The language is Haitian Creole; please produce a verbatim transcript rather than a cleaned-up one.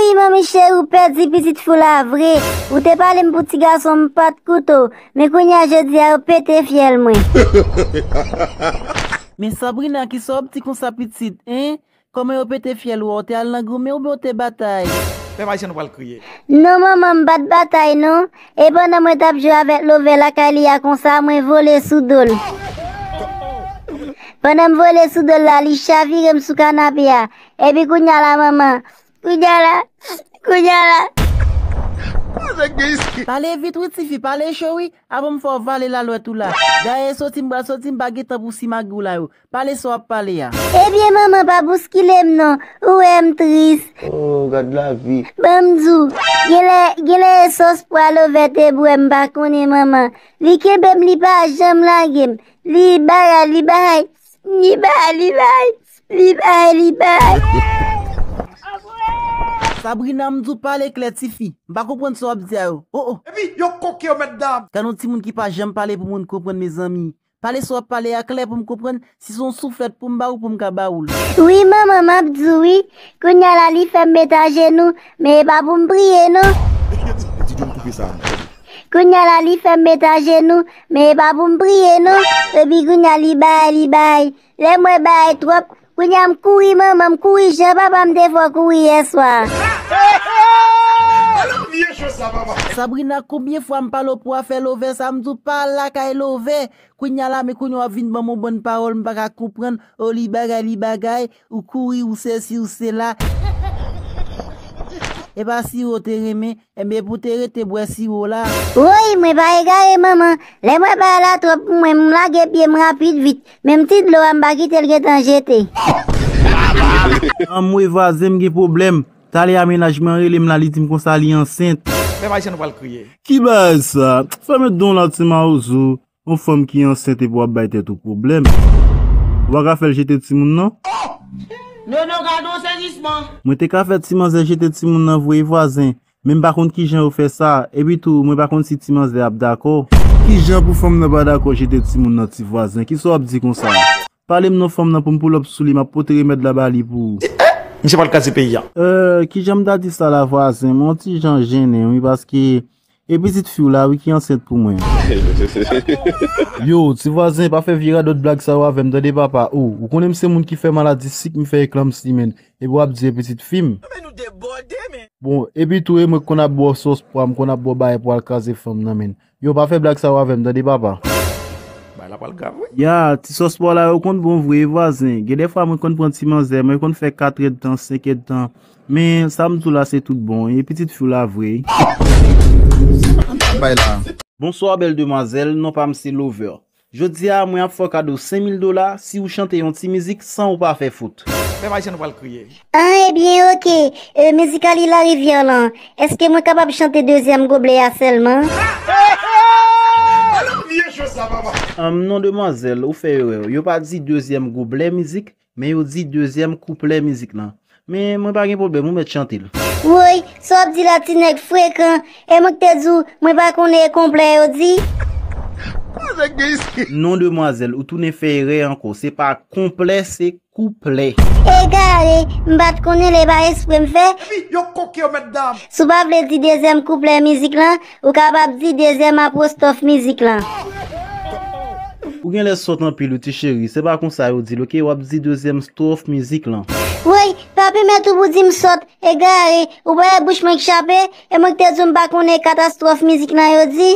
Wi, manmi cheri, ou pèdi pitit fi w la vre. Ou te pale m pou ti gason, m pa t koute w. Men kounye a, jodi a, yo pete fyèl mwen. Men Sabrina, kisa w ap di konsa pitit, en? Kòman yo pete fyèl ou a? Ou te al nan goumen oubyen ou te batay? Pèp Ayisyen, nou pral kriye. Non, manman, m pa t batay, non. E pandan mwen t ap jwe avèk Love lakay li a konsa, mwen vole sou do l. Pandan m vole sou do l la, li chavire m sou kanape a. Epi kounye a la, manman, kounye a la, kounye a la. Pale vit wi, tifi, pale cho wi. Avan m fè w vale lalwèt ou la. Dayè soti m pral soti, m pa gen tan pou simagri w la yo. Pale sa w ap pale a. Ebyen, manman, pa bouskile m non. Ou wè m tris. Oh, gad lavi. Ban m di w, genlè, genlè e sòs pwa Love te bwè, m pa konnen, manman. Li kenbe m, li pa janm lage m. Li bay, li bay. Li bay, li bay. Li bay, li bay. Sabrina, m di w pale klè, tifi. M pa konprann sa w ap di a yo. Oh, oh. Epi, yo koke yo, mèt dam. Gad yon timoun ki pa janm pale pou moun konprann, mezanmi. Pale sa w ap pale a klè pou m konprann. Si se yon souflèt pou m ba ou, pou m ka ba ou l. Wi, manman, m ap di w wi. Kounye a la, li fè m met ajenou, men e pa pou m priye, non. Ti John, koupe sa. Kounye a la, li fè m met ajenou, men e pa pou m priye, non. Epi kounye a, li bay, li bay. Lè m wè bagay twòp, kounye a m kouri, manman, m kouri jan papa m te fè w kouri yèswa. Sabrina, konbyen fwa m pale w pou afè Love sa, m di w pa al lakay Love. Kounye a la, men kounye a w ap vin ban m yon bann pawòl m pa ka konprann. O li bagay, li bagay, ou kouri, ou sesi, ou sela. E pa siwo te renmen, enben pou te rete bwè siwo la. Woy, mwen pa egare, manman. Lè m wè bagay la twòp pou mwen, m lage pye m rapid vit. Menm ti dlo a, m pa kite l gentan jete. Anmwe vwazen, m gen pwoblèm. Talè a mennaj mwen rele m la, li di m konsa li ansent. Pèp Ayisyen, nou pral kriye. Ki bagay sa? Fèmen don la, ti mawozo. Yon fanm ki ansent epi w ap bay tèt ou pwoblèm. Ou pa ka fè l jete timoun nan? Nono, gade yon sezisman! Mwen te ka fè ti manzè jete timoun nan vre vwazen, men m pa konn kijan yo fè sa, epi tou mwen pa konn si ti manzè ap dakò. Kijan pou fanm nan pa dakò jete timoun nan ti vwazen? Kisa w ap di konsa? Pale m non fanm nan pou m pull up sou li, m ap pote remèd la ba li pou ou. Misye pral kraze peyi a. Euh, kijan m ta di sa la vwazen? Mwen yon ti jan jennen wi, paske e pitit fi w la wi ki ansent pou mwen. Yo, ti vwazen, pa fè vye radòt blag sa yo avè m tande papa. O, ou konnen m se moun ki fè maladi sik, m fè eklanpsi, menn. Epi w ap di e pitit fi m. Men nou debòde, men. Bon, epi tou e mwen k konn ap bò sòs pwa, m konn ap bò bagay pou al kraze fanm nan, menn. Yo, pa fè blag sa yo avè m tande papa. Bagay la pral grav wi. Ya, ti sòs pwa la yo konn bon vre vwazen. Gen dèfwa mwen konn pran ti manzè, mwen konn fè kat èdtan, senk èdtan. Men sa m di w la se tout bon, e pitit fi w la vre. Bay la. Bonswa bèl demwazèl, non pa m se Lover. Jodi a mwen ap fè w kado senk mil dola si ou chante yon ti mizik san ou pa fè fot. Pèp Ayisyen, nou pral kriye. Ah, ebyen, oke. E, mizik a li Larivyè lan, èske mwen kapab chante dezyèm goblè a sèlman? Anm, non demwazèl, ou fè erè. Yo pa di dezyèm goblè mizik, men yo di dezyèm kouplè mizik lan. Men mwen pa gen pwoblèm, ou mèt chante l. Woy, sa w ap di la, ti nèg frekan. E mwen k te di w, mwen pa konnen e konplè yo di. Non demwazèl, ou tounen fè erè ankò. Se pa konplè, se kouplè. Egare, m pa t konnen, lè pa espre m fè. Epi, yo koke yo, mèt dam. Si w pa vle di dezyèm kouplè mizik lan, ou kapab di dezyèm apwostwòf mizik lan. Ou genlè sòt anpil wi ti cheri, se pa konsa yo di l, oke, w ap di dezyèm stwòf mizik lan. Woy, pa pèmèt ou pou di m sòt, egare, ou pa wè bouch mwen k chape, e mwen k te di w m pa konnen katastwòf mizik lan yo di.